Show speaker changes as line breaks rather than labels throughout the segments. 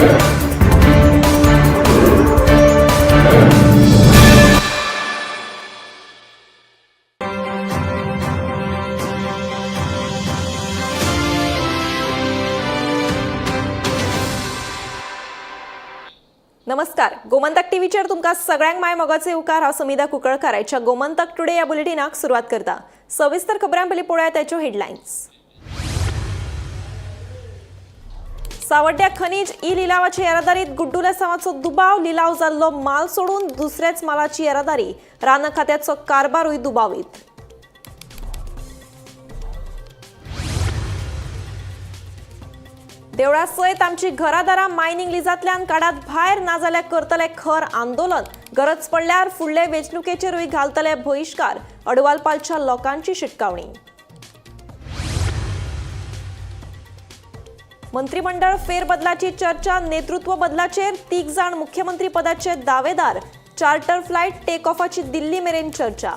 नमस्कार, गोमंतक टीव्हीचेर तुमकां सगळ्यांक माय मोगाचे उपकार. हांव समिधा कुंकळकार आयच्या गोमंतक टुडे ह्या बुलेटिनाक सुरवात करता. सविस्तर खबरां पयलीं पळोवया त्याच्यो हेडलायन्स. सावड्ड्या खनीज ई लिलावाच्या येरादारीत गुड्डुलेसांवाचो दुबाव. लिलाव जाल्लो माल सोडून दुसऱ्याच मालाची येरादारी. रान खात्याचो कारभारूय दुबावीत. देवळा सयत आमची घरादारां मायनिंग लिजांतल्यान काडात भायर, नाजाल्यार करतले खर आंदोलन. गरज पडल्यार फुडले वेंचणुकेचेरूय घालतले बहिश्कार. अडवालपालच्या लोकांची शिटकावणी. मंत्रिमंडळ फेरबदलाची चर्चा. नेतृत्व बदलाचेर तीग जाण मुख्यमंत्री पदाचे दावेदार. चार्टर फ्लायट टेक ऑफाची दिल्ली मेरेन चर्चा.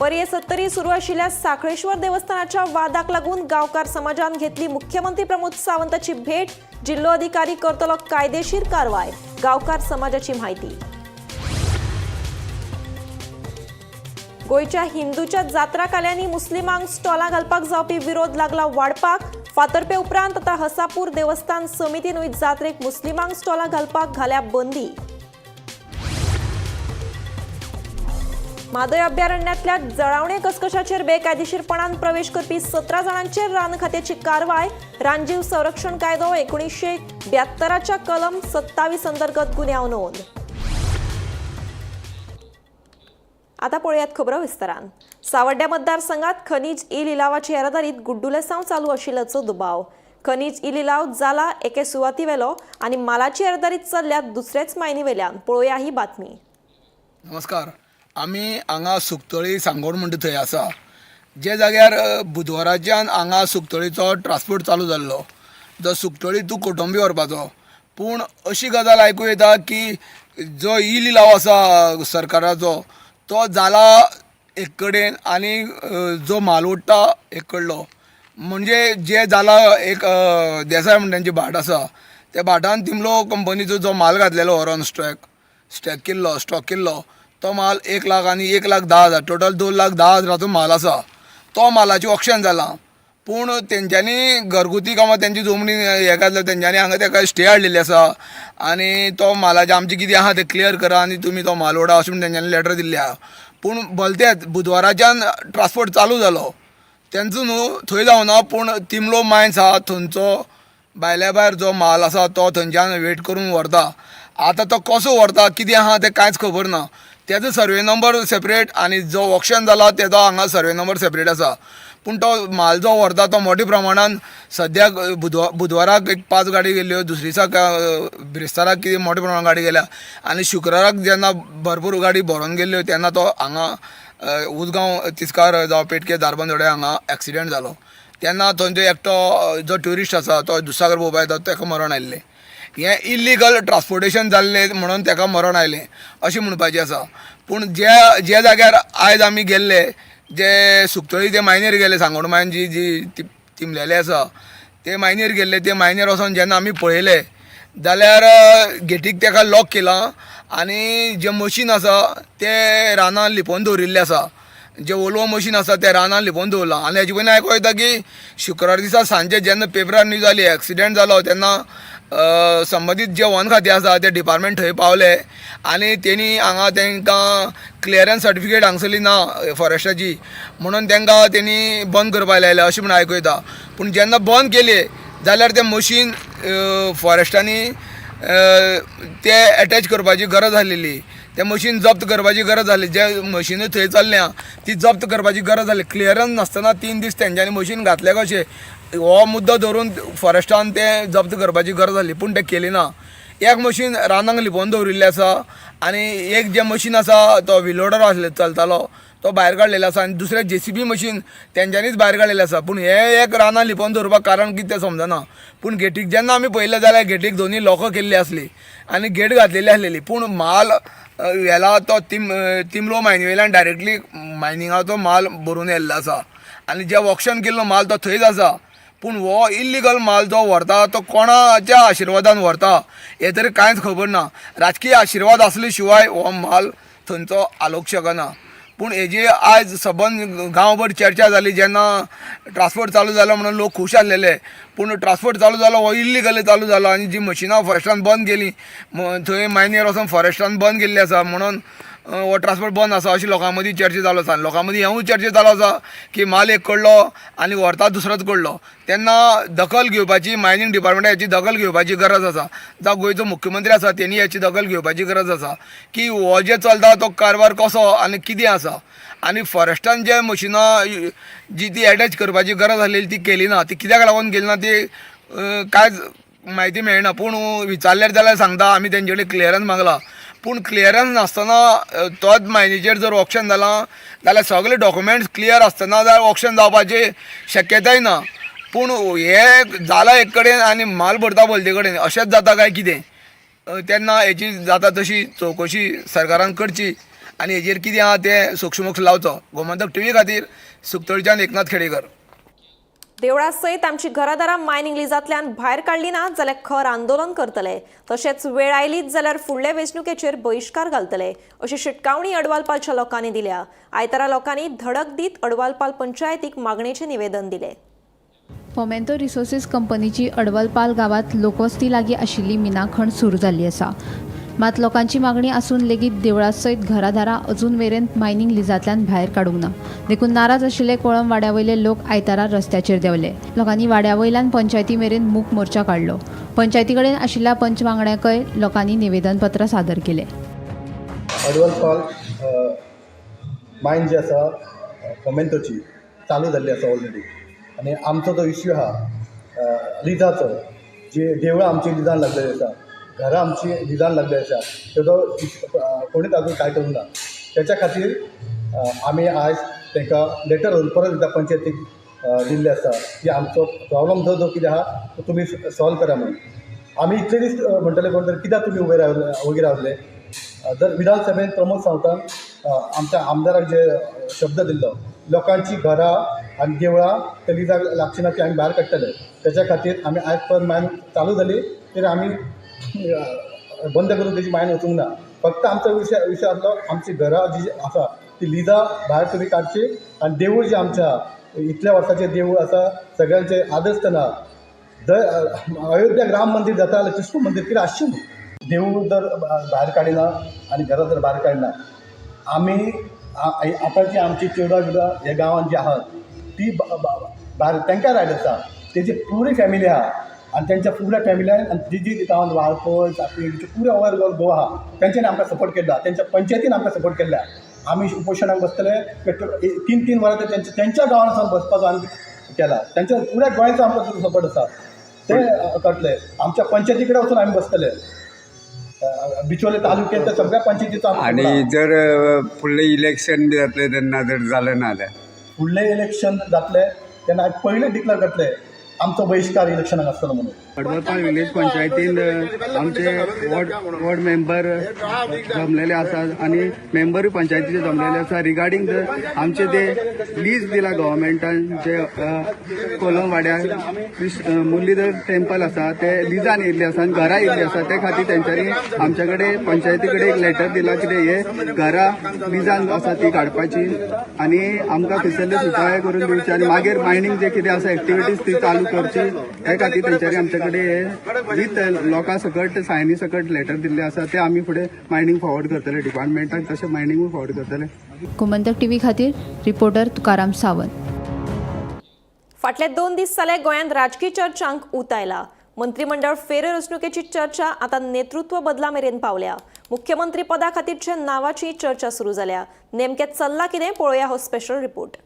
पर्ये सत्तरी सुरू आशिल्ल्या साखळेश्वर देवस्थानाच्या वादाक लागून गांवकार समाजान घेतली मुख्यमंत्री प्रमोद सावंताची भेट. जिल्होधिकारी करतलो कायदेशीर कारवाय, गांवकार समाजाची माहिती. गोंयच्या हिंदूच्या जात्रा काल्यांनी मुस्लिमांक स्टॉलां घालपाक जावपी विरोध लागला वाडपाक. फातर्पे उपरांत आतां हसापूर देवस्थान समितीनूय जात्रेक मुस्लिमांक स्टॉलां घालपाक घाल्या बंदी. म्हादय अभयारण्यांतल्या जळावणे घसघशाचेर बेकायदेशीरपणान प्रवेश करपी 17 जाणांचेर रान खात्याची कारवाय. रानजीव संरक्षण कायदो 1972च्या कलम 27 अंतर्गत गुन्यांव नोंद. आता पळयात खबरो विस्तारान. सावड्ड्या मतदारसंघात खनीज ई लिलावाची येरादारीत गुड्डुलेसांव चालू आशिल्ल्याचो दुबाव. खनीज ई लिलाव जाला एके सुवाती वेलो आनी मालाची येरादारी चल्ल्या दुसरेच मायनी वेल्यान. पळोवया ही बातमी.
नमस्कार, आमी हांगा सुकतळी सांगोड म्हणटा थंय आसा, जे जाग्यार बुधवाराच्यान हांगा सुकतळीचो ट्रान्सपोर्ट चालू जाल्लो, जो सुकतळी तूं कोटंबी व्हरपाचो. पूण अशी गजाल आयकूं येता की जो ई लिलाव आसा सरकाराचो तो जाला एक कडेन आनी जो म्हाल ओडटा एक कडलो. म्हणजे जे जाला एक देसाय म्हण तेंची भाट आसा, त्या भाटान तिमलो कंपनीचो जो म्हाल घातलेलो व्हरोन स्टॅक केल्लो, स्टॉक केल्लो, तो माल 1 लाख आनी 1,10,000, टोटल 2,10,000चो म्हाल आसा. तो म्हालाचें ऑक्शन जालां, पूण तेंच्यांनी घरगुती कामां तेंची जमनी हें घातल्या, तेंच्यांनी हांगा तेका स्टे हाडलेली आसा आनी तो म्हालाचें आमचें कितें आहा तें क्लियर करा आनी तुमी तो म्हाल ओडा अशें म्हूण तेंच्यांनी लेटर दिल्ली आहा. पूण भलतेच बुधवाराच्यान ट्रान्सपोर्ट चालू जालो तेंचो न्हू थंय जावना, पूण तिमलो मायन्स आहा थंयचो भायल्या भायर जो म्हाल आसा तो थंयच्यान वेट करून व्हरता. आतां तो कसो व्हरता, कितें आहा तें कांयच खबर ना. तेजो सर्वे नंबर सेपरेट आनी जो ऑक्शन जाला तेजो हांगा सर्वे नंबर सेपरेट आसा. पूण तो म्हाल जो व्हरता तो मोठ्या प्रमाणान सद्याक बुधवाराक एक 5 गाडी गेल्ल्यो, दुसरे दिसाक बिरेस्ताराक कितें मोठ्या प्रमाणान गाडी गेल्या आनी शुक्राराक जेन्ना भरपूर गाडी भरोन गेल्ल्यो तेन्ना तो हांगा उजगांव तिस्कार जावं पेटके धारबांदोडे हांगा एक्सिडेंट जालो. तेन्ना थंयचो एकटो जो ट्युरिस्ट आसा तो दुधसागर पळोवपाक येता, ताका मरण आयिल्लें. हें इल्लिगल ट्रान्सपोर्टेशन जाल्लें म्हणून ताका मरण आयलें अशें म्हणपाचें आसा. पूण ज्या ज्या जाग्यार आयज आमी गेल्ले, जे सुकतळी ते मायनीर गेले, सांगोड मायन जी जी तिमलेले आसा ते मायनीर गेल्ले, ते मायनीर वचोन जेन्ना आमी पळयले जाल्यार गेटीक ताका लॉक केलां आनी जें मशीन आसा तें रानान लिपोवन दवरिल्लें आसा. जें वोल्वो मशीन आसा तें रानान लिपोवन दवरलां. आनी हेजे पयलीं आयको येता की शुक्रार दिसा सांजे जेन्ना पेपरार न्यूज आली एक्सिडेंट जालो तेन्ना संबंदीत जे वन खातें आसा ते डिपार्टमेंट थंय पावले आनी तेणी हांगा तांकां क्लियरन्स सर्टिफिकेट हांगसरली ना फॉरेस्टाची, म्हणून तांकां तेणी बंद करपाक लायलें अशें म्हूण आयकूं येता. पूण जेन्ना बंद केली जाल्यार तें मशीन फॉरेस्टांनी ते एटॅच करपाची गरज आसलेली, तें मशीन जप्त करपाची गरज आसली. जे मशिनूय थंय चल्ल्या ती जप्त करपाची गरज आसली. क्लियरन्स नासतना 3 दीस तेंच्यांनी मशीन घातलें कशें हो मुद्दो धरून फॉरेस्टान तें जप्त करपाची गरज आसली, पूण तें केली ना. एक मशीन रानांक लिपोवन दवरिल्लें आसा आनी एक जें मशीन आसा तो विलोडर आसले चलतालो तो भायर काडलेलो आसा आनी दुसरें जेसीबी मशीन तेंच्यांनीच भायर काडलेलें आसा. पूण हें एक रानां लिपोवन दवरपाक कारण कितें तें समजना. पूण गेटीक जेन्ना आमी पळयलें जाल्यार गेटीक दोनी लॉकां केल्ली आसली आनी गेट घातलेली आसलेली. पूण म्हाल व्हेला तो तिमलो मायनी वयल्यान डायरेक्टली मायनिंगाचो म्हाल भरून येयल्लो आसा. आनी जे ऑक्शन केल्लो माल तो थंयच आसा. पूण हो इल्लिगल माल जो व्हरता तो कोणाच्या आशिर्वादान व्हरता हें तरी कांयच खबर ना. राजकीय आशिर्वाद आसले शिवाय हो माल थंयचो हालोवंक शकना. पूण हेजी आयज सबंद गांवभर चर्चा जाली. जेन्ना ट्रान्सपोर्ट चालू जालो म्हणून लोक खूश आसलेले, पूण ट्रान्सपोर्ट चालू जालो हो इल्लिगली चालू जालो आनी जी मशिनां फॉरेस्टान बंद केली, थंय मायनीर वचोन फॉरेस्टान बंद केल्ली आसा म्हणून हो ट्रान्सपोर्ट बंद आसा अशी लोकां मदीं चर्चा चालू आसा. आनी लोकां मदीं हेंवूय चर्चा चालू आसा की माल एक कडलो आनी व्हरता दुसरोच कडलो. तेन्ना दखल घेवपाची मायनींग डिपार्टमेंटा हेची दखल घेवपाची गरज आसा. जावं गोंयचो मुख्यमंत्री आसा तेणी हेची दखल घेवपाची गरज आसा की हो जे चलता तो कारभार कसो आनी कितें आसा. आनी फॉरेस्टान जे मशिनां जी ती एटॅच करपाची गरज आसलेली ती केली ना, ती कित्याक लागून केली ना ती कांयच म्हायती मेळना. पूण विचारल्यार जाल्यार सांगता आमी तेंचे कडेन क्लियरन्स मागला, पूण क्लियरन्स नासतना तोच मायनीचेर जर ऑक्शन जालां जाल्यार सगळे डॉक्युमेंट्स क्लियर आसतना जाल्यार ऑक्शन जावपाची शक्यताय ना. पूण हें जालां एक कडेन आनी माल भरता भलते कडेन अशेंच जाता काय कितें, तेन्ना हेची जाता तशी चवकशी सरकारान करची आनी हेजेर कितें आहा तें सोक्षमोक्ष लावचो. गोमंतक टीव्ही खातीर सुकतळच्यान एकनाथ खेडेकर.
देवळा सयत आमची घरादारां मायनिंग लिजांतल्यान भायर काडली ना जाल्यार खर आंदोलन करतले, तशेंच वेळ आयलीच जाल्यार फुडले वेंचणुकेचेर बहिश्कार घालतले अशी शिटकावणी अडवालपालच्या लोकांनी दिल्या. आयतारा लोकांनी धडक दीत अडवालपाल पंचायतीक मागणेचें निवेदन दिलें.
फोमेंतो रिसोर्सीस कंपनीची अडवलपाल गांवांत लोकवस्ती लागीं आशिल्ली मिना खण सुरू जाल्ली आसा. मात लोकांची मागणी आसून लेगीत देवळा सयत घरादारां अजून मेरेन मायनींग लिजांतल्यान भायर काडूंक ना. देखून नाराज आशिल्ले कोळंब वाड्या वयले लोक आयतारा रस्त्याचेर देंवले. लोकांनी वाड्या वयल्यान पंचायती मेरेन मूक मोर्चा काडलो. पंचायती कडेन आशिल्ल्या पंच वांगड्यांकय लोकांनी निवेदनपत्र सादर केलें.
अडवलपाल मायन जी आसा फोमेंतोची चालू जाल्ली आसा ऑलरेडी आनी आमचो जो इश्यू आहा लिजाचो, जी देवळां आमची लिजान लागलेली आसा, घरां आमची लिजान लागलेली आसा, तेजो कोणीच आजून कांय करूंक ना. तेच्या खातीर आमी आयज तांकां लेटर परत एकदां पंचायतीक दिल्लें आसा की आमचो प्रॉब्लम जो जो कितें आहा तो तुमी सॉल्व करा म्हणून. आमी इतले दीस म्हणटले कोण तर कित्याक तुमी उबे रावले, वगीर रावले? जर विधानसभेन प्रमोद सावंतान आमच्या आमदाराक जे शब्द दिल्लो, लोकांची घरां आनी देवळां ते लिजाक लागची ना, ती आमी भायर काडटले. तेच्या खातीर आमी आयज पर्यंत मायन चालू जाली तरी आमी बंद करून तेजी मायन वचूंक ना. फक्त आमचो विशय आसलो आमची घरां जी आसा ती लिजां भायर तुमी काडची आनी देवूळ जें आमचें आहा, इतल्या वर्साचें देवूळ आसा, सगळ्यांचें आदर्श आहा. जंय अयोध्याक राम मंदीर जाता जाल्यार कृष्ण मंदीर कितें आसचें न्हू. देवूळ जर भायर काडिना आनी घरां जर भायर काडिना, आमी आतां जी आमची चेडवां बिडवां ह्या गांवांत जी आहात ती भायर तांकां रायट आसा, तेजी पुरी फॅमिली आहा आनी तेंच्या पुऱ्या फॅमिल्यान आनी जी जी गांवांत वाळपय, चांपी, पुऱ्या ओवर गोवा आहा तेंच्यांनी आमकां सपोर्ट केल्लो आहा, तेंच्या पंचायतीन आमकां सपोर्ट केल्लो आहा. आमी उपोशणाक बसतले 3-3 वरां ते तेंच्या गांवांत वचोन बसपाचो आमी केला. तेंच्या पुऱ्या गोंयचो आमकां सपोर्ट आसा ते कळटले. आमच्या पंचायती कडेन वचून आमी बसतले, बिचोले तालुक्याच्या सगळ्या पंचायतीचो आमकां
आनी
support आहा.
जर फुडलें इलेक्शन बी जातलें तेन्ना जर जालें ना जाल्यार
फुडलें इलेक्शन जातलें तेन्ना पयलें डिक्लेर करतले आमचो बहिश्कार इलेक्शनाक आसतलो म्हणून.
अडवलपाल विलेज पंचायतीन आमचे वॉर्ड मेंबर जमलेले आसा आनी मेंबरूय पंचायतीचे जमलेले आसा रिगार्डींग आमचे ते लीज दिला गव्हर्मेंटान, जे कोलम वाड्यार मुरलीधर टेम्पल आसा ते लिजान येयल्ले आसा आनी घरां येयल्ली आसा. ते खातीर तेंच्यांनी आमच्या कडेन पंचायती कडेन एक लेटर दिला कितें हे घरां लिजान आसा ती काडपाची आनी आमकां थंयसरले सुटावे करून दिवचे आनी मागीर मायनींग जे कितें आसा एक्टिविटीज ती चालू करची. हे खातीर तेंच्यांनी आमच्या कडेन हे विथ लोकां सकट सायनी सकट लेटर दिल्ले आसा ते आमी फुडें मायनींग फॉरवर्ड करतले डिपार्टमेंटाक, तशें मायनिंगूय फॉरवर्ड करतले.
गोमंतक टीव्ही खातीर रिपोर्टर तुकाराम सावंत.
फाटले 2 दीस जाले गोंयांत राजकी चर्चांक ऊत आयला. मंत्रीमंडळ फेररचणुकेची चर्चा आतां नेतृत्व बदला मेरेन पावल्या. मुख्यमंत्री पदा खातीरच्या नावाची चर्चा सुरू जाल्या. नेमकें चल्लां कितें पळोवया हो स्पेशल रिपोर्ट.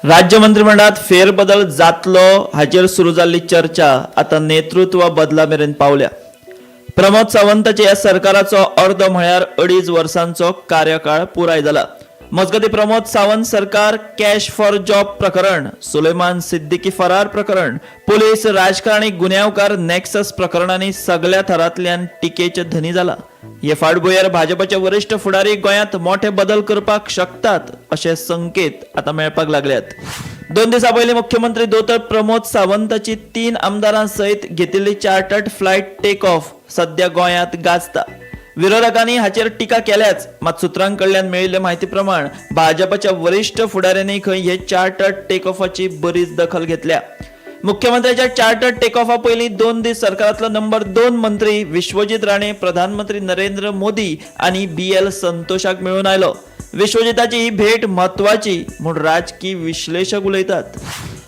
राज्य मंत्रिमंडळात फेरबदल जातलो हाचेर सुरू जाल्ली चर्चा आतां नेतृत्व बदला मेरेन पावल्या. प्रमोद सावंताच्या ह्या सरकाराचो अर्दो म्हळ्यार 2.5 वर्सांचो कार्यकाळ पुराय जाला. मजगतीं प्रमोद सावंत सरकार कॅश फॉर जॉब प्रकरण, सुलेमान सिद्दीकी फरार प्रकरण, पुलीस राजकारणी गुन्यांवकार नॅक्सस प्रकरणांनी सगल्या थरांतल्यान टिकेचे धनी जाला. हे फाटभुंयेर भाजपाचे वरिश्ठ फुडारी गोंयांत मोठे बदल करपाक शकतात अशे संकेत आतां मेळपाक लागल्यात. 2 दिसां पयलीं मुख्यमंत्री दोतोर प्रमोद सावंताची 3 आमदारां सयत घेतिल्ली चार्टर्ड फ्लायट टेक ऑफ सध्या गोंयांत गाजता. विरोधकांनी हाचेर टिका केल्याच, मात सुत्रां कडल्यान मेळिल्ले म्हायती प्रमाण भाजपाच्या वरिश्ठ फुडाऱ्यांनी खंय हे चार्टर्ड टेक ऑफाची बरीच दखल घेतल्या. मुख्यमंत्र्याच्या चार्टर्ड टेक ऑफा पयलीं 2 दीस सरकारांतलो नंबर 2 मंत्री विश्वजीत राणे प्रधानमंत्री नरेंद्र मोदी आनी BL संतोषाक मेळून आयलो. विश्वजिताची ही भेट म्हत्वाची म्हूण राजकी विश्लेशक उलयतात.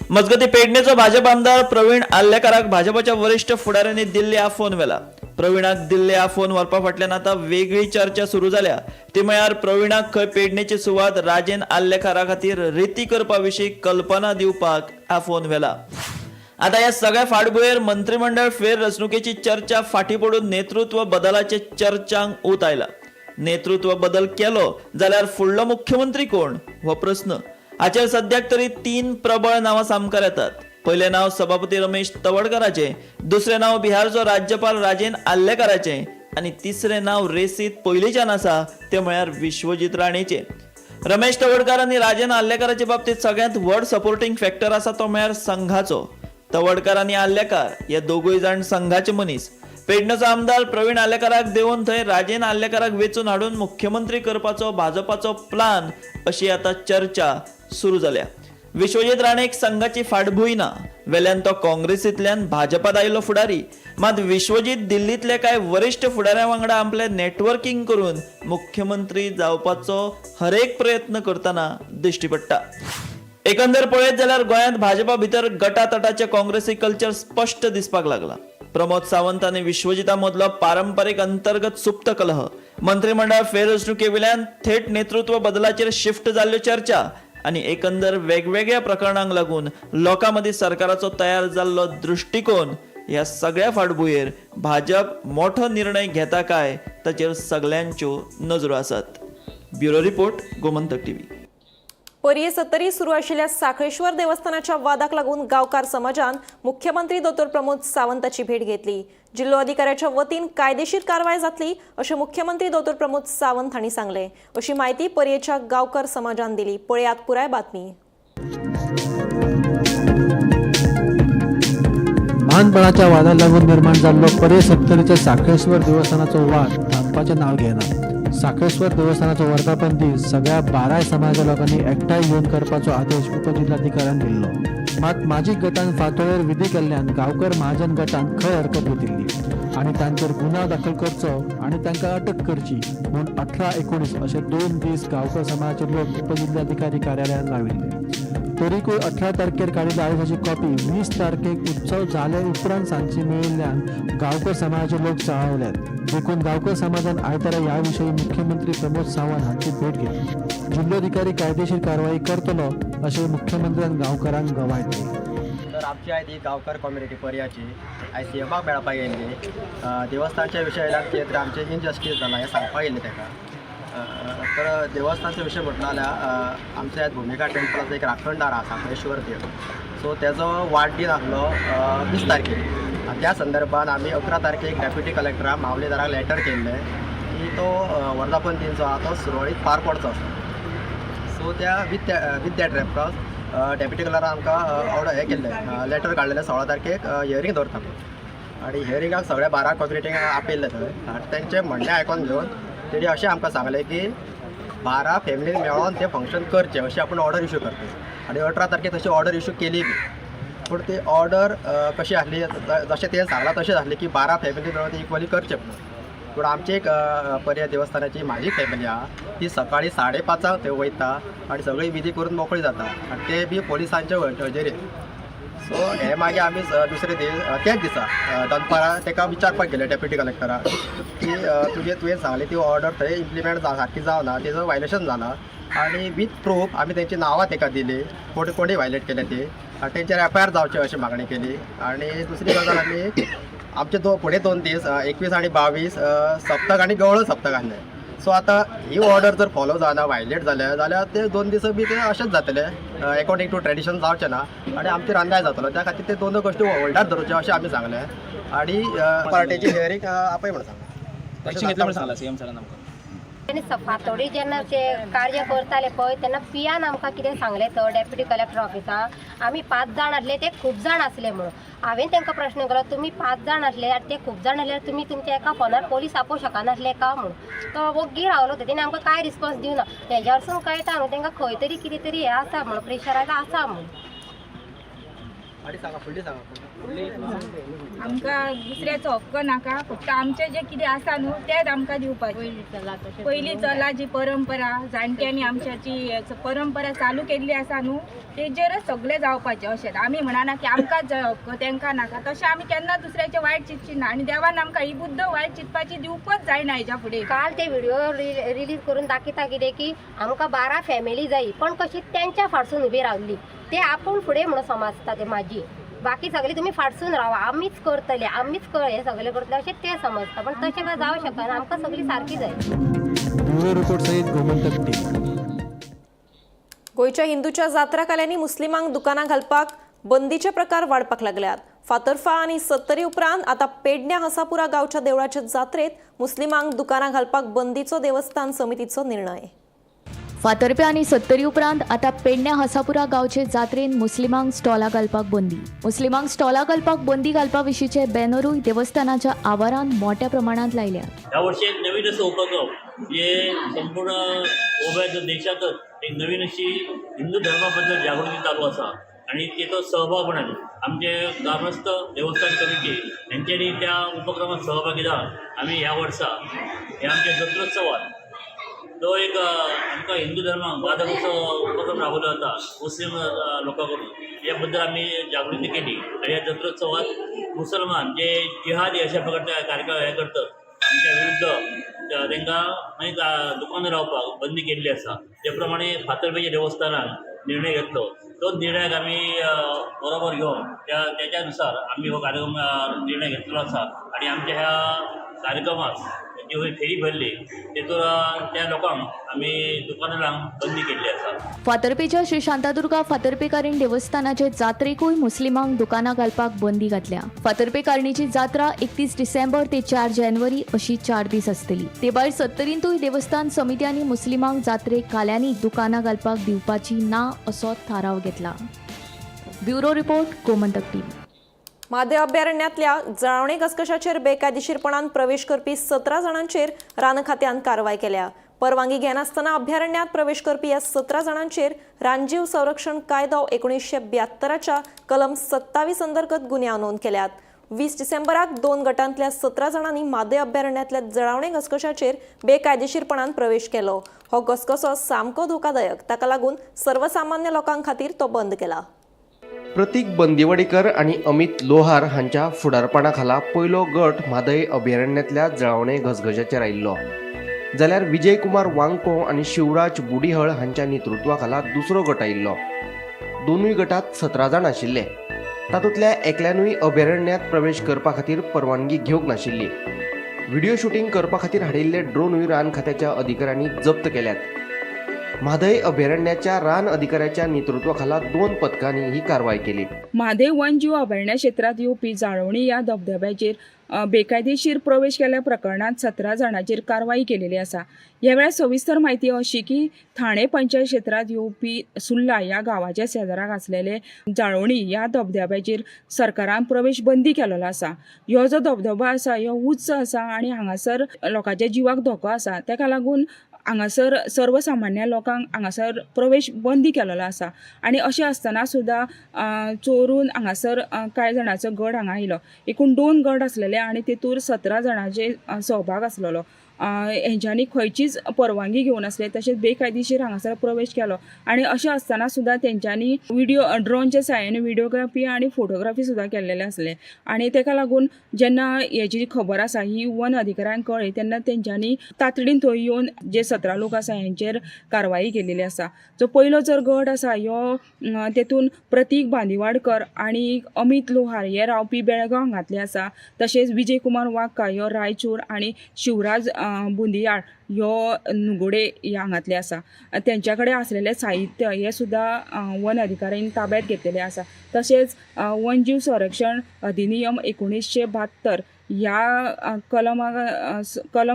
मजगती पेडणेचो भाजप आमदार प्रवीण आर्लेकाराक भाजपाच्या वरिश्ठ फुडाऱ्यांनी दिल्ली आफोवन व्हेला. प्रवीणाक दिल्ली आफोवन व्हरपा फाटल्यान आतां वेगळी चर्चा सुरू जाल्या, ती म्हळ्यार प्रवीणाक खंय पेडणेची सुवात राजेन आर्लेकारा खातीर रिती करपा विशीं कल्पना दिवपाक आफोवन व्हेला. आतां ह्या सगळ्या फाटभुंयेर मंत्रिमंडळ फेररचणुकेची चर्चा फाटीं पडून नेतृत्व बदलाचे चर्चांक ऊत आयला. नेतृत्व बदल केलो जाल्यार फुडलो मुख्यमंत्री कोण हो प्रस्न. हाचेर सद्याक तरी 3 प्रबळ नांवां सामकार येतात. पयलें नांव सभापती रमेश तवडकाराचें, दुसरें नांव बिहारचो राज्यपाल राजेन आर्लेकाराचें आनी तिसरें नांव रेसीत पयलींच्यान आसा तें म्हळ्यार विश्वजीत राणेचें. रमेश तवडकार आनी राजेन आर्लेकाराचे बाबतींत सगळ्यांत व्हड सपोर्टींग फॅक्टर आसा तो म्हळ्यार संघाचो. तवडकार आनी आर्लेकार हे दोगूय जाण संघाचे मनीस. पेडणेचो आमदार प्रवीण आर्लेकाराक देवून थंय राजेन आर्लेकाराक वेंचून हाडून मुख्यमंत्री करपाचो भाजपाचो प्लान अशी आतां चर्चा सुरू जाल्या. विश्वजीत राणेक संघाची फाटभूंय ना, वेल्यान तो काँग्रेसींतल्यान भाजपात आयिल्लो फुडारी. मात विश्वजीत दिल्लींतल्या कांय वरिश्ठ फुडाऱ्यां वांगडा आपलें नेटवर्कींग करून मुख्यमंत्री जावपाचो हरेक प्रयत्न करतना दिश्टी पडटा. एकंदर पळयत जाल्यार गोंयांत भाजपा भितर गटातटाचें काँग्रेसी कल्चर स्पश्ट दिसपाक लागला. प्रमोद सावंत आनी विश्वजिता मदलो पारंपरीक अंतर्गत सुप्त कलह, मंत्रिमंडळ फेररचणुके वयल्यान थेट नेतृत्व बदलाचेर शिफ्ट जाल्ल्यो चर्चा आनी एकंदर वेगवेगळ्या प्रकरणांक लागून लोकां मदीं सरकाराचो तयार जाल्लो दृश्टिकोन ह्या सगळ्या फाटभुंयेर भाजप मोठो निर्णय घेता काय ताचेर सगल्यांच्यो नजरो आसात. Bureau report, Gomantak TV.
Poriem Sattari सुरू आशिल्ल्या साखळेश्वर देवस्थानाच्या वादाक लागून गांवकार समाजान मुख्यमंत्री दोतोर प्रमोद सावंताची भेट घेतली. जिल्लो अधिकाऱ्याच्या वतीन कायदेशीर कारवाय जातली अशें मुख्यमंत्री दोतोर प्रमोद सावंत हांणी सांगलें. अशी म्हायती पर्येच्या गांवकार समाजान दिली. पळयात पुराय बातमी.
म्हानपणाच्या वादाक लागून निर्माण जाल्लो पर्ये सत्तरीच्या साखळेश्वर देवस्थानाचो वाद थांबपाचें नांव घेना. साखळेश्वर देवस्थानाचो वर्धापन दीस सगळ्या 12 समाजाच्या लोकांनी एकठांय येवन करपाचो आदेश उपजिल्हाधिकाऱ्यान दिल्लो. मात माजी गटान फांतोडेर विधी केल्ल्यान गांवकर महाजन गटान खर हरकत घेतिल्ली आनी तांचेर गुन्यांव दाखल करचो आनी तांकां अटक करची म्हूण 18 19 अशे 2 दीस गांवकर समाजाचे लोक उपजिल्हाधिकारी कार्यालयान राविल्ले. तरीकूय 18 तारखेर काडिल्ल्या आदेशाची कॉपी 20 तारखेक उत्सव जाले उपरांत सांजची मेळिल्ल्यान गांवकर समाजाचे लोक चाळवल्यात. देखून गांवकर समाजान आयतारा ह्या विशयी मुख्यमंत्री प्रमोद सावंत हांची भेट घेतली. जिल्लोधिकारी कायदेशीर कारवाई करतलो अशें मुख्यमंत्र्यान गांवकारांक गवाय दिली.
तर आमची आयज ही गांवकर कम्युनिटी पर्याची आयज सी एमाक मेळपाक येयल्ली. देवस्थानच्या विशयान कितें तरी आमचें इनजस्टीस जालां हें सांगपाक येयल्लें ताका. तर देवस्थानचो विशय म्हटलो जाल्यार आमच्या भुमिका टेम्पलाचो एक राखणदार आसा साखळेश्वर देव. सो तेजो वाडदीस आसलो 20 तारखेर आनी त्या संदर्भान आमी 11 तारखेक डेप्युटी कलेक्टराक मामलेदाराक लेटर केल्लें की तो वर्धापन दीन जो आहा तो सुरळीत पार पडचो आसा. सो त्या with that reference deputy कलेक्टरान आमकां ऑर्डर हें केल्लें, लेटर काडलेलें, 16 तारखेक हियरींग दवरता म्हणून. आनी हियरिंगाक सगळ्या 12 कम्युनिटींक आपयल्ले थंय आनी तेंचें म्हणणें आयकोन घेवन तेणी अशें आमकां सांगलें की 12 फॅमिलीन मेळोन तें फंक्शन करचें अशें आपूण ऑर्डर इशू करता. आनी 18 तारखेक तशी ऑर्डर इशू केली बी, पूण ती ऑर्डर कशी आसली, जशें तेणें सांगलां तशेंच आसली की 12 फॅमिली मेळोन ती इक्वली करचें म्हणून. पूण आमची एक पर्या देवस्थानाची म्हाजी फॅमिली आहा ती सकाळी 5:30 थंय वयता आनी सगळी विधी करून मोकळी जाता आनी ते बी पोलिसांच्या हजेरीत. सो हे मागीर आमी दुसरे दीस त्याच दिसा दनपारां ताका विचारपाक गेले डेप्युटी कलेक्टराक की तुजें तुवें सांगली ती ऑर्डर थंय इम्प्लिमेंट सारकी जावना, तेजो वायलेशन जाला आनी वीथ प्रूफ आमी तेंची नांवां ताका दिली, कोणी कोणी वायलेट केल्या ती आनी तेंचेर एफ I R जावचें अशी मागणी केली. आनी दुसरी गजाल, आमी आमचे फुडें 2 दीस 21 आनी 22 सप्तक आनी गवळण सप्तक आसलें. सो आतां ही ऑर्डर जर फॉलो जायना, वायलेट जाल्या जाल्यार ते 2 दीस बी ते अशेंच जातले, एकॉर्डिंग टू ट्रेडिशन जावचें ना आनी आमचेर अन्याय जातलो. त्या खातीर ते दोन गोश्टी होल्डार धरच्यो अशें आमी सांगलें आनी पार्टेची हियरींग आपय म्हणून सांगलें.
आनी फातोडी जेन्ना ते कार्य करताले पळय तेन्ना पियान आमकां कितें सांगलें तर डेप्युटी कलेक्टर ऑफिसाक आमी 5 जाण आसले ते खूब जाण आसले म्हणून. हांवें तांकां प्रश्न केलो तुमी 5 जाण आसले आनी ते खूब जाण आसले तुमी तुमच्या एका फोनार पोलीस आपोवंक शकनासले का म्हणून. तो वोग्गी रावलो तेणी आमकां कांय रिस्पॉन्स दिवना. हेज्या वरसून कळटा न्हू तांकां खंय तरी कितें तरी हें आसा म्हणून, प्रेशराक आसा म्हणून.
सांगा फुडली सांगा.
आमकां दुसऱ्याचो हक्क नाका, फक्त आमचें जें कितें आसा न्हू तेंच आमकां दिवपाचें. पयलीं चला जी परंपरा जाणट्यांनी आमच्याची परंपरा चालू केल्ली आसा न्हू तेजेरच सगळें जावपाचें. अशेंच आमी म्हणना की आमकांच जाय हक्क तेंकां नाका, तशें आमी केन्ना दुसऱ्याचें वायट चिंतची ना आनी देवान आमकां ही बुद्द वायट चिंतपाची दिवपच जायना हेज्या फुडें.
काल ते व्हिडिओ रिलीज करून दाखयता कितें की आमकां 12 फॅमिली जायी, पण कशी तेंच्या फाटसून उबी रावली ते आपूण फुडें म्हणून समजता ते माझी, बाकी सगळे तुमी फाटसून रावा, आमीच करतले आमीच हे सगळे करतले अशें ते समजता. पण तशें काय जावं शकना, आमकां सगळी सारकी जाय.
ब्युरो रिपोर्ट सहित गोमंतक टीम.
गोंयच्या हिंदूच्या जात्रा काल्यांनी मुस्लिमांक दुकानां घालपाक बंदीचे प्रकार वाडपाक लागल्यात. फातर्फा आनी सत्तरी उपरांत आतां पेडण्या हसापुरा गांवच्या देवळाचे जात्रेत मुस्लिमांक दुकानां घालपाक बंदीचो देवस्थान समितीचो निर्णय.
फातर्प्या आनी सत्तरी उपरांत आतां पेडण्या हसापुरा गांवचे जात्रेन मुस्लिमांक स्टॉलां घालपाक बंदी. मुस्लिमांक स्टॉलां घालपाक बंदी घालपा विशींचे बॅनरूय देवस्थानाच्या आवारांत मोठ्या प्रमाणांत लायल्या.
ह्या वर्षी एक नवीन असो उपक्रम जे संपूर्ण उभ्या देशातच एक नवीन अशी हिंदू धर्माबद्दल जागृती चालू आसा आणि तेचो सहभाग म्हणून आमचे ग्रामस्थ देवस्थान कमिटी यांच्यानी त्या उपक्रमात सहभागी जावन आमी ह्या वर्सा हे आमच्या जत्रोत्सवात तो एक आमकां हिंदू धर्माक बाधक असो उपक्रम राबवलो जाता मुस्लीम लोकां कडून, ह्या बद्दल आमी जागृती केली आनी ह्या जत्रोत्सवात मुसलमान जे जिहादी अशा प्रकारचे कार्यक्रम हे करतात आमच्या विरुद्ध तांकां मागीर दुकानां रावपाक बंदी केल्ली आसा. जे प्रमाणे फातर्पेच्या देवस्थानान निर्णय घेतलो तो निर्णयाक आमी बरोबर घेवन त्याच्या नुसार आमी हो कार्यक्रम निर्णय घेतलेलो आसा आनी आमच्या ह्या कार्यक्रमाक जी फेरी भरली तेतून त्या लोकांक आमी दुकानां बंदी केल्ली आसा.
फातर्पेच्या श्री शांतादुर्गा फातर्पेकारीण देवस्थानाचे जात्रेकूय मुस्लिमांक दुकानां घालपाक बंदी घातल्या. फातर्पेकारणीची जात्रा 31 डिसेंबर ते 4 जानेवारी अशी 4 दीस आसतली. ते भायर सत्तरींतूय देवस्थान समित्यांनी मुस्लिमांक जात्रेक काल्यांनी दुकानां घालपाक दिवपाची ना असो थाराव घेतला. Bureau report, Gomantak TV.
Mhadei अभयारण्यांतल्या जळावणे घसघशाचेर बेकायदेशीरपणान प्रवेश करपी 17 जाणांचेर रान खात्यान कारवाय केल्या. परवानगी घेनासतना अभयारण्यांत प्रवेश करपी ह्या 17 जाणांचेर रानजीव संरक्षण कायदो 1972च्या कलम 27 अंतर्गत गुन्यांव नोंद केल्यात. 20 डिसेंबराक 2 गटांतल्या 17 जाणांनी म्हादय अभयारण्यांतल्या जळावणे घसघशाचेर बेकायदेशीरपणान प्रवेश केलो. हो घसघसो सामको धोकादायक, ताका लागून सर्वसामान्य लोकां खातीर तो बंद केला.
प्रतीक बंदिवाडीकर आनी अमित लोहार हांच्या फुडारपणा खाला पयलो गट म्हादय अभयारण्यांतल्या जळावणे घसघशाचेर आयिल्लो, जाल्यार विजय कुमार वांको आनी शिवराज बुडीहळ हांच्या नेतृत्वा खाला दुसरो गट आयिल्लो. दोनूय गटात 17 जाण आशिल्ले. तातूंतल्या एकल्यानूय अभयारण्यांत प्रवेश करपा खातीर परवानगी घेवंक नाशिल्ली. व्हिडिओ शुटींग करपा खातीर हाडिल्ले ड्रोनूय रान खात्याच्या अधिकाऱ्यांनी जप्त केल्यात. म्हादय अभयारण्याच्या रान अधिकाऱ्याच्या नेतृत्वाखाला 2 पथकांनी ही कारवाय केली.
म्हादय वनजीव अभयारण्य क्षेत्रांत येवपी जाळवणी ह्या धबधब्याचेर बेकायदेशीर प्रवेश केल्ल्या प्रकरणांत 17 जाणांचेर कारवाय केलेली आसा. ह्या वेळार सविस्तर म्हायती अशी की ठाणे पंचायत क्षेत्रांत येवपी सुर्ला ह्या गांवाच्या शेजाराक आसलेले जाळवणी ह्या धबधब्याचेर सरकारान प्रवेश बंदी केलेलो आसा. ह्यो जो धबधबो आसा ह्यो उंच आसा आनी हांगासर लोकांच्या जिवाक धोको आसा. तेका लागून हांगासर सर्वसामान्य लोकांक हांगासर प्रवेश बंदी केलेलो आसा. आनी अशें आसतना सुद्दां चोरून हांगासर कांय जाणांचो गट हांगा आयलो. एकूण 2 गट आसलेले आनी तेतूर 17 जाणांचे सहभाग आसलेलो. हेंच्यांनी खंयचीच परवानगी घेवन आसले, तशेंच बेकायदेशीर हांगासर प्रवेश केलो आनी अशें आसतना सुद्दां तेंच्यांनी व्हिडियो ड्रोनच्या साहाय्यान व्हिडियोग्राफी आनी फोटोग्राफी सुद्दां केल्लेले आसले. आनी तेका लागून जेन्ना हेजी खबर आसा ही वन अधिकाऱ्यांक कळ्ळी तेन्ना तेंच्यांनी तातडीन थंय येवन जे 17 लोक आसा हेंचेर कारवाई केलेली आसा. जो पयलो जर गट आसा ह्यो तेतून प्रतीक बांदिवाडकर आनी अमित लोहार हे रावपी बेळगांव हांगांतले आसा, तशेंच विजय कुमार वाक्का ह्यो रायचूर आनी शिवराज बुंदियाळ ह्यो नुगोडे ह्या हांगांतले आसा. तेंच्या कडेन आसलेलें साहित्य हें सुद्दां वन अधिकाऱ्यांनी ताब्यांत घेतलेलें आसा. तशेंच वनजीव संरक्षण अधिनियम 1972 ह्या कलम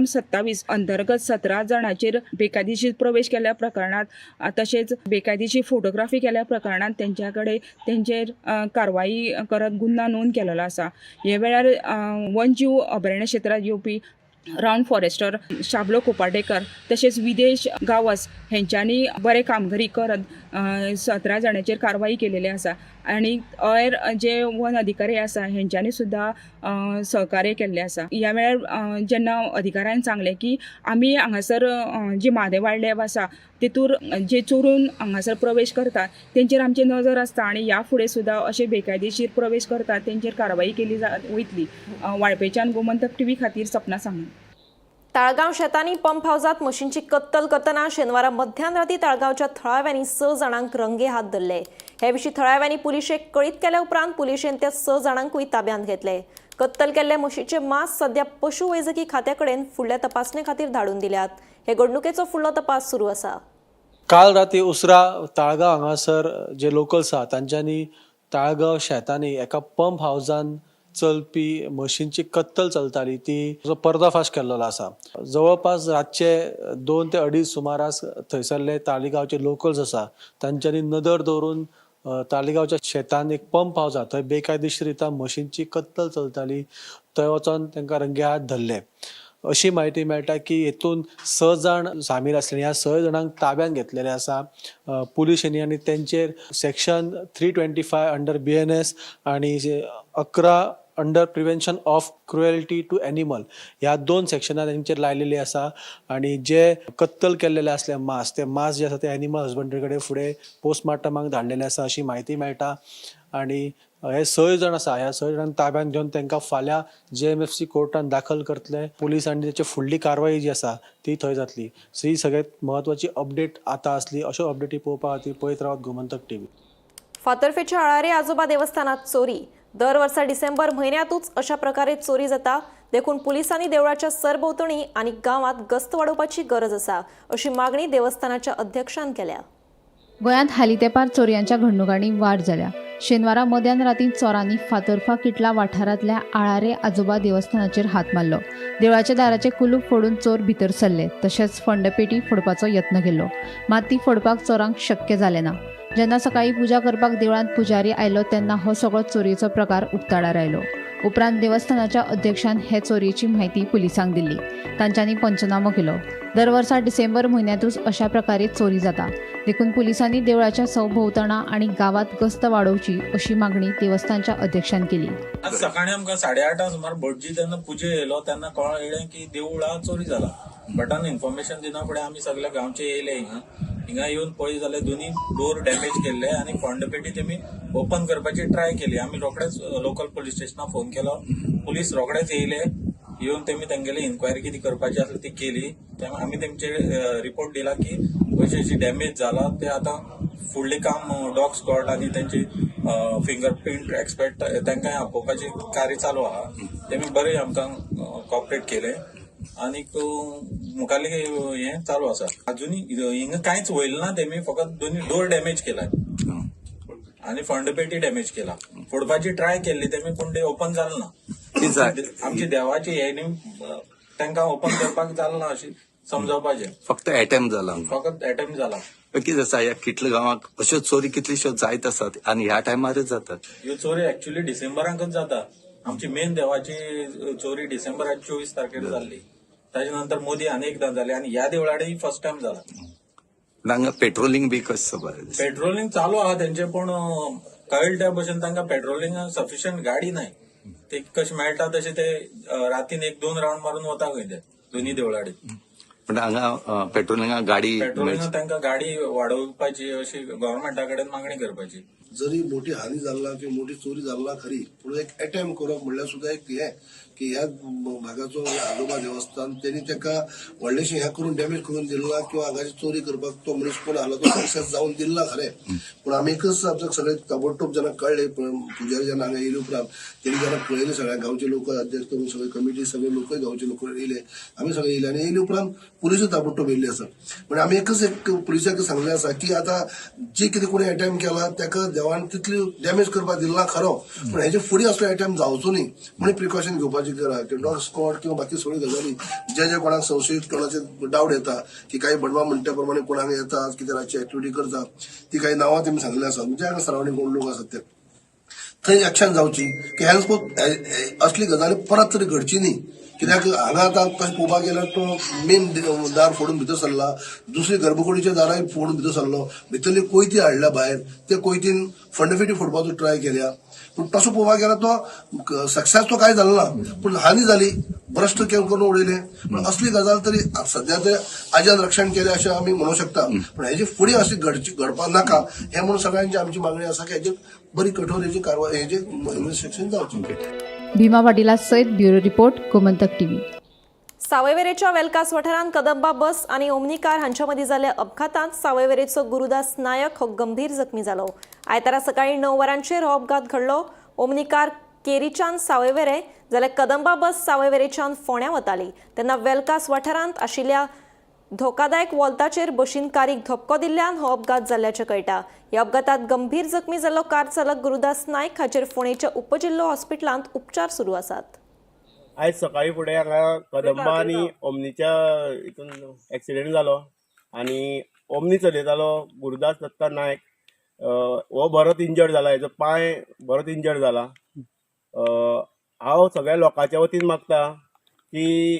27 अंतर्गत 17 जाणांचेर बेकायदेशीर प्रवेश केल्ल्या प्रकरणांत तशेंच बेकायदेशीर फोटोग्राफी केल्या प्रकरणांत तेंच्या कडेन तेंचेर कारवाई करत गुन्यांव नोंद केलेलो आसा. हे वेळार वनजीव अभयारण्य क्षेत्रांत येवपी रावंड फॉरेस्टर शाबलो कोपाटेकर तशेंच विदेश गांवस हेंच्यांनी बरे कामगिरी करत 17 जाणांचेर कारवाई केलेली आसा आनी हेर जे वन अधिकारी आसा हेंच्यांनी सुद्दां सहकार्य केल्लें आसा. ह्या वेळार जेन्ना अधिकाऱ्यान सांगलें की आमी हांगासर जी म्हादय वायल्ड लायफ आसा तेतूर जे चोरून हांगासर प्रवेश करतात तेंचेर आमची नजर आसता आनी ह्या फुडें सुद्दां अशे बेकायदेशीर प्रवेश करतात तेंचेर कारवाई केली वयतली. वाळपेच्यान गोमंतक टीव्ही खातीर सपना सांगून.
ताळगांव शेतांनी पंप हावजात मशीनची कत्तल करतना शेनवारा मध्यान राती ताळगांवच्या थळाव्यांनी 6 जाणांक रंगे हात धरले. हे विशीं थळाव्यांनी पुलिशेक कळीत केल्या उपरांत पुलिशेन त्या 6 जाणांकूय ताब्यांत घेतले. कत्तल केल्ले म्हशीचे मांस सध्या पशुवैजकी खात्या कडेन फुडल्या तपासणे खातीर धाडून दिल्यात. हे घडणुकेचो फुडलो तपास सुरू आसा.
काल राती उसरा ताळगांव हांगासर जे लोकल्स आहा तांच्यांनी ताळगांव शेतांनी एका पंप हावजान चलपी मशीनची कत्तल चलताली ती पर्दाफाश केल्लो आसा. जवळपास रातचे 2 ते 2.5 सुमारास थंयसरले तालिगांवचे लोकल्स आसा तांच्यांनी नदर दवरून तालिगांवच्या शेतान एक पंप हावज आसा थंय बेकायदेशीर रित्या मशीनची कत्तल चलताली थंय वचोन तांकां रंगे हात धरले. अशी म्हायती मेळटा की हेतून 6 जाण सामील आसले. ह्या 6 जाणांक ताब्यांत घेतलेले आसा पुलिसांनी आनी तेंचेर सेक्शन 325 अंडर BNS आनी 11 under prevention of cruelty to animal ह्या 2 सेक्शनां तेंचेर लायलेली आसा. आनी जे कत्तल केल्लेले आसले मांस ते मांस जे आसा ते एनिमल हजबंड्री कडेन फुडें पोस्टमार्टमाक धाडलेले आसा अशी म्हायती मेळटा. आनी हे 6 जाण आसा ह्या 6 जाणांक ताब्यांत घेवन तांकां फाल्यां JMFC कोर्टान दाखल करतले पुलीस आनी तेची फुडली कारवाई जी आसा ती थंय जातली. ही सगळ्यात म्हत्वाची अपडेट आतां आसली. अश्यो अपडेटी पळोवपा खातीर पळयत रावात गोमंतक टीव्ही.
फातर्फेच्या आळारे आजोबा देवस्थानात चोरी. दर वर्सा डिसेंबर म्हयन्यांतूच अशा प्रकारे चोरी जाता. देखून पुलिसांनी देवळाच्या सरभोंवतणी आनी गांवांत गस्त वाडोवपाची गरज आसा अशी मागणी देवस्थानाच्या अध्यक्षान केल्या.
गोंयांत हालीं तेंपार चोरयांच्या घडणुकांनी वाड जाल्या. शेनवारा मध्यान रातीं चोरांनी फातर्फा किटला वाठारांतल्या आळारे आजोबा देवस्थानाचेर हात मारलो. देवळाच्या दाराचें कुलूप फोडून चोर भितर सरले तशेंच फंडपेटी फोडपाचो यत्न केलो. मात ती फोडपाक चोरांक शक्य जालें ना. जेन्ना सकाळीं पुजा करपाक देवळांत पुजारी आयलो तेन्ना हो सगळो चोरयेचो प्रकार उक्ताडार आयलो. उपरांत देवस्थानाच्या अध्यक्षान हे चोरयेची म्हायती पुलिसांक दिली. तांच्यांनी पंचनामो केलो. दर वर्सा डिसेंबर म्हयन्यांतूच अशा प्रकारे चोरी जाता. देखून पुलिसांनी देवळाच्या सभोंवतणा आनी गांवांत गस्त वाडोवची अशी मागणी देवस्थानच्या अध्यक्षान केली.
आज सकाळी आमकां 8:30 सुमार भटजी जेन्ना पुजे येयलो तेन्ना कळ्ळें की देवळा चोरी जाला. भटान इन्फॉर्मेशन दिना फुडें आमी सगळे गांवचे येयले हिंगा. हिंगा येवन पळय जाल्यार दोनी डोर डॅमेज केल्ले आनी फंड पेटी तेमी ओपन करपाची ट्राय केली. आमी रोखडेच लोकल पोलीस स्टेशनाक फोन केलो. पुलीस रोखडेच येयले. येवन तेमी तेंगेली इन्क्वायरी कितें करपाची आसली ती केली. आमी तेमचे रिपोर्ट दिला की अशी अशी डॅमेज जाला. ते आतां फुडलें काम डॉग स्क्वॉड आनी तेंची फिंगरप्रिंट एक्सपर्ट तांकां आपोवपाची कार्य चालू आहा. तेमी बरें आमकां कॉपरेट केलें आनीक मुखाल्लें हें चालू आसा. अजुनूय हिंगा कांयच वयलें ना. तेमी फकत दोनी डोर डॅमेज केला आनी फंड पेटी डॅमेज केला. फोडपाची ट्राय केल्ली तेमी पूण ते ओपन जालें ना. आमची देवाची हे न्ही तांकां ओपन करपाक जालें ना अशी समजावपाचें.
फक्त एटेम्प्ट जाला.
फकत एटेम्प्ट जाला.
कितें आसा ह्या किटल गांवाक अश्यो चोरी कितल्योश्यो जायत आसात आनी ह्या टायमारच जातात.
ह्यो चोरी एक्चुअली डिसेंबराकच जाता. आमची मेन देवाची चोरी डिसेंबराक 24 तारखेर जाल्ली. ताच्या नंतर मोदी आनी एकदां जाली आनी ह्या देवळाडे फर्स्ट टायम जाला.
हांगा पेट्रोलिंग बी कशें बरें?
पेट्रोलिंग चालू आहा तेंचे पूण कळटा त्या भशेन तांकां पेट्रोलिंग सफिशियंट गाडी नाय. ते कशें मेळटा तशें ते रातीन 1-2 रावंड मारून वता खंय ते दोनी देवळाडे.
पण हांगा पेट्रोलिंगा गाडी
पेट्रोलिंगा तांकां गाडी वाडोवपाची अशी गव्हर्मेंटा कडेन मागणी करपाची.
जरी मोठी हानी जाला किंवा मोठी चोरी जाला खरी पूण एक एटेम्प्ट करप म्हणल्यार सुद्दां एक हें की ह्या भागाचो आजोबा देवस्थान तेणी ताका व्हडलेशें हें करून डॅमेज करून दिला ना किंवा हांगाची चोरी करपाक तो मनीस कोण आसलो तो सक्सेस जावन दिला ना खरें. पूण आमी एकच आमकां सगळे ताबडतोब जेन्ना कळ्ळें पुजारी जेन्ना हांगा येयले उपरांत तेणी जेन्ना पळयलें सगळ्या गांवचे लोक अध्यक्ष करून सगळे कमिटी सगळे लोकय गांवचे लोक येयले. आमी सगळे येयले आनी येयले उपरांत पुलिसूय ताबडतोब येयल्ले आसा. पण आमी एकच एक पुलिसाक सांगलें आसा की आतां जे कितें कोणी एटेम्प्ट केला ताका गांवान तितली डॅमेज करपाक दिला ना खरो, पूण हेजे फुडें असलो एटेम्प जावचो न्ही म्हणून प्रिकॉशन घेवपाची गरज. की डॉग स्क्वॉड किंवा बाकी सगळ्यो गजाली जे जे कोणाक संशयीत कोणाचे डावट येता की काही बडवा म्हणटा प्रमाणे कोणाक येता कितें रातची एक्टिविटी करता ती काही नांवां तेमी सांगलेली आसा, म्हणजे हांगा सरावंडींग कोण लोक आसात ते थंय एक्शन जावची की हेन्सफोर्थ असली गजाली परत तरी घडची न्ही. कित्याक हांगा आतां तशें पळोवपाक गेल्यार तो मेन दार फोडून भितर सरला, दुसरी गर्भकुडीच्या दाराय फोडून भितर सरलो, भितरली कोयती हाडल्या भायर, ते कोयतीन फंडफेटी फोडपाचो ट्राय केल्या. पूण तसो पळोवपाक गेल्यार तो सक्सेस तो कांय जालो ना, पूण हानी जाली, भ्रश्ट करून उडयले. पूण असली गजाल तरी सद्या तरी आज्यान रक्षण केलें अशें आमी म्हणूंक शकता, पूण हेजे फुडें अशी घडपाक नाका हें म्हणून सगळ्यांची आमची मागणी आसा की हेजेर बरी कठोर हेजी कारवाय हेजेर इन्वेस्टिगेशन जावचें.
भीमा वाडिला सयत ब्युरो रिपोर्ट, गोमंतक टीव्ही.
सावयवेरेच्या वेलकास वाठारांत कदंबा बस आनी ओमनी कार हांच्या मदीं जाल्ल्या अपघातांत सावयवेरेचो गुरुदास नायक हो गंभीर जखमी जालो. आयतारा सकाळीं 9 वरांचेर हो अपघात घडलो. ओमनी कार केरीच्यान सावयवेरे जाल्यार कदंबा बस सावयवेरेच्यान फोंड्यां वताली तेन्ना वेलकास वाठारांत आशिल्ल्या धोकादायक वॉल्ताचेर बशीन कारीक धपको दिल्ल्यान हो अपघात जाल्ल्याचें कळटा. ह्या अपघातांत गंभीर जखमी जाल्लो कार चालक गुरुदास नायक हाचेर फोंडेच्या उपजिल्लो हॉस्पिटलांत उपचार सुरू आसात.
आयज सकाळी फुडें हांगा कदंबा आनी ओमनीच्या हितून एक्सिडेंट जालो आनी ओमनी चलयतालो गुरुदास दत्ता नायक हो बरोच इंजर्ड जाला, हेजो पांय बरोच इंजर्ड जाला. हांव सगळ्या लोकांच्या वतीन मागता की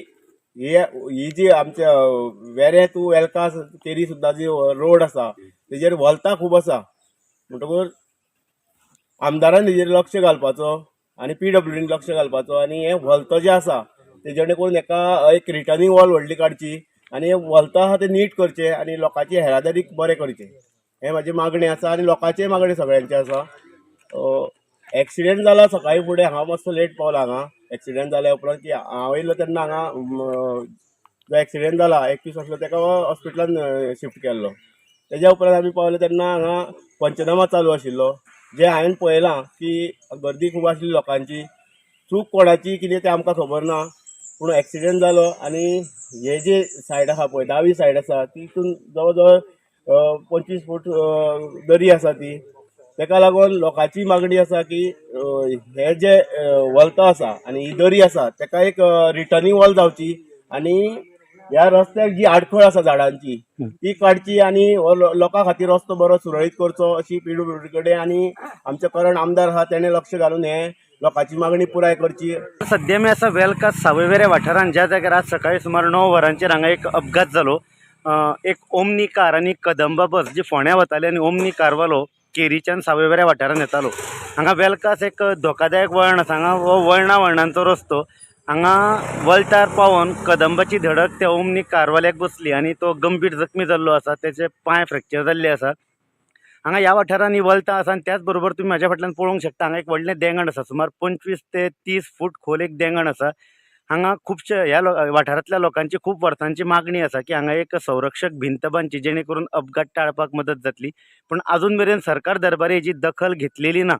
ही जी आमच्या वेरें टू वेलकास केरी सुद्दां जी रोड आसा तेजेर वलतां खूब आसा, म्हणटकूच आमदारान हेजेर लक्ष घालपाचो आनी पीडब्ल्यूडीन लक्ष घालपाचो आनी हें व्हलतो जें आसा ते जेणे करून हेका एक रिटर्निंग वॉल व्हडली काडची आनी व्हलतो आसा तें नीट करचें आनी लोकांची येरादारी बरें करचें, हें म्हाजी मागणी आसा आनी लोकांचेय मागणी सगळ्यांची आसा. एक्सिडेंट जाला सकाळीं फुडें हांव मातसो लेट पावलो हांगा. एक्सिडेंट जाल्या उपरांत की हांव येयलो तेन्ना हांगा जो एक्सिडेंट जाला एकवीस आसलो तेका हॉस्पिटलान शिफ्ट केल्लो. तेज्या उपरांत आमी पावले तेन्ना हांगा पंचनामा चालू आशिल्लो. जे हांवें पळयलां की गर्दी खूब आसली लोकांची, चूक कोणाची कितें तें आमकां खबर ना, पूण एक्सिडेंट जालो आनी हे जे सायड आसा पळय दावी सायड आसा तितून जवळ जवळ 25 फूट दरी आसा ती, तेका लागून लोकांची मागणी आसा की हे जे वलतो आसा आनी ही दरी आसा तेका एक रिटर्निंग वॉल जावची आनी ह्या रस्त्याक जी आडखळ आसा झाडांची ती काडची आनी हो लोकां खातीर रस्तो बरो सुरळीत करचो अशी पीडब्ल्यूडी कडेन आनी आमचे करंट आमदार आसा तेणे लक्ष घालून हे लोकांची मागणी पुराय करची.
सद्या आमी आसा वेलकास सावयवेऱ्या वाठारांत, ज्या जाग्यार आज सकाळी सुमार 9 वरांचेर हांगा एक अपघात जालो. एक ओमनी कार आनी कदंबा बस जी फोंड्या वताली आनी ओमनी कारवालो केरीच्यान सावयवेऱ्या वाठारांत येतालो. हांगा वेलकास एक धोकादायक वळण आसा, हांगा हो वळणा वळणांचो रस्तो, हांगा वल्तार पावोन कदंबाची धडक त्या ओमनी कारवाल्याक बसली आनी तो गंभीर जखमी जाल्लो आसा, तेचे पांय फ्रॅक्चर जाल्ले आसा. हांगा ह्या वाठारांत ही वल्तां आसा आनी त्याच बरोबर तुमी म्हाज्या फाटल्यान पळोवंक शकता हांगा एक व्हडलें देंगण आसा, सुमार 25 ते 30 फूट खोल एक देंगण आसा. हांगा खुबशे ह्या वाठारांतल्या लोकांची खूब वर्सांची मागणी आसा की हांगा एक संरक्षक भिंत बांदची जेणे करून अपघात टाळपाक मदत जातली, पूण आजून मेरेन सरकार दरबारी हेजी दखल घेतलेली ना.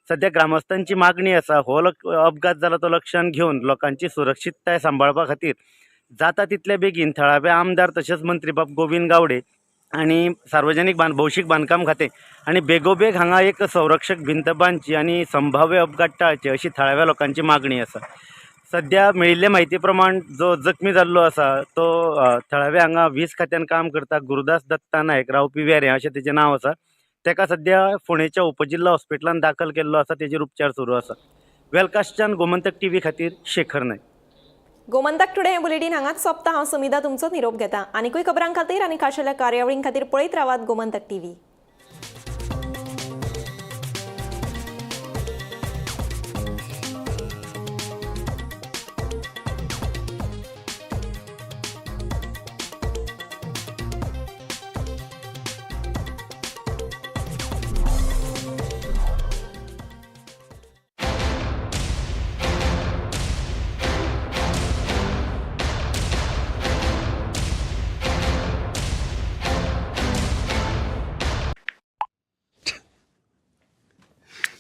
सद्या ग्रामस्थांची मागणी आसा हो अपघात जाला तो लक्षांत घेवन लोकांची सुरक्षितताय सांबाळपा खातीर जाता तितले बेगीन थळावे आमदार तशेंच मंत्री बाब गोविंद गावडे आनी सार्वजनीक भौशीक बांदकाम खातें आनी बेगोबेग हांगा एक संरक्षक भिंत बांदची आनी संभाव्य अपघात टाळचे अशी थळाव्या लोकांची मागणी आसा. सद्या मेळिल्ले म्हायती प्रमाण जो जखमी जाल्लो आसा तो थळावे हांगा वीज खात्यान काम करता गुरुदास दत्ता नायक रावपी वेरें अशें तेजें नांव आसा, तेका सद्या फोंडेच्या उपजिल्लो हॉस्पिटलान दाखल केल्लो आसा, तेजेर उपचार सुरू आसा. वेलकासच्यान गोमंतक टीव्ही खातीर शेखर नायक.
गोमंतक टुडे हें बुलेटीन हांगाच सोंपता. हांव सुमिधा तुमचो निरोप घेता. आनीकूय खबरां खातीर आनी खाशेल्या कार्यावळीं खातीर पळयत रावात गोमंतक टीव्ही.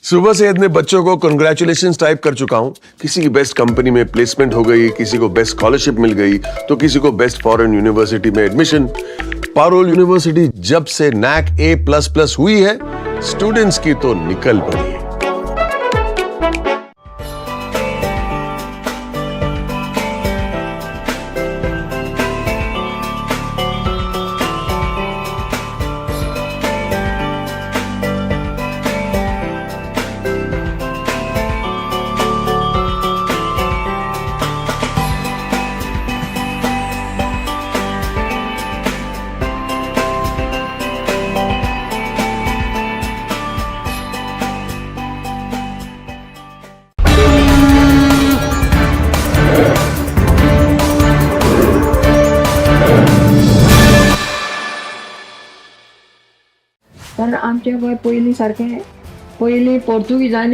सुबह से इतने बच्चों को कंग्रेचुलेशंस टाइप कर चुका हूं। किसी की बेस्ट कंपनी में प्लेसमेंट हो गई, किसी को बेस्ट स्कॉलरशिप मिल गई, तो किसी को बेस्ट फॉरेन यूनिवर्सिटी में एडमिशन। पारोल यूनिवर्सिटी जब से नैक A++ हुई है, स्टूडेंट्स की तो निकल पड़ी।
कारण आमचें गोंय पयलीं सारकें, पयलीं पोर्तुगिजांनी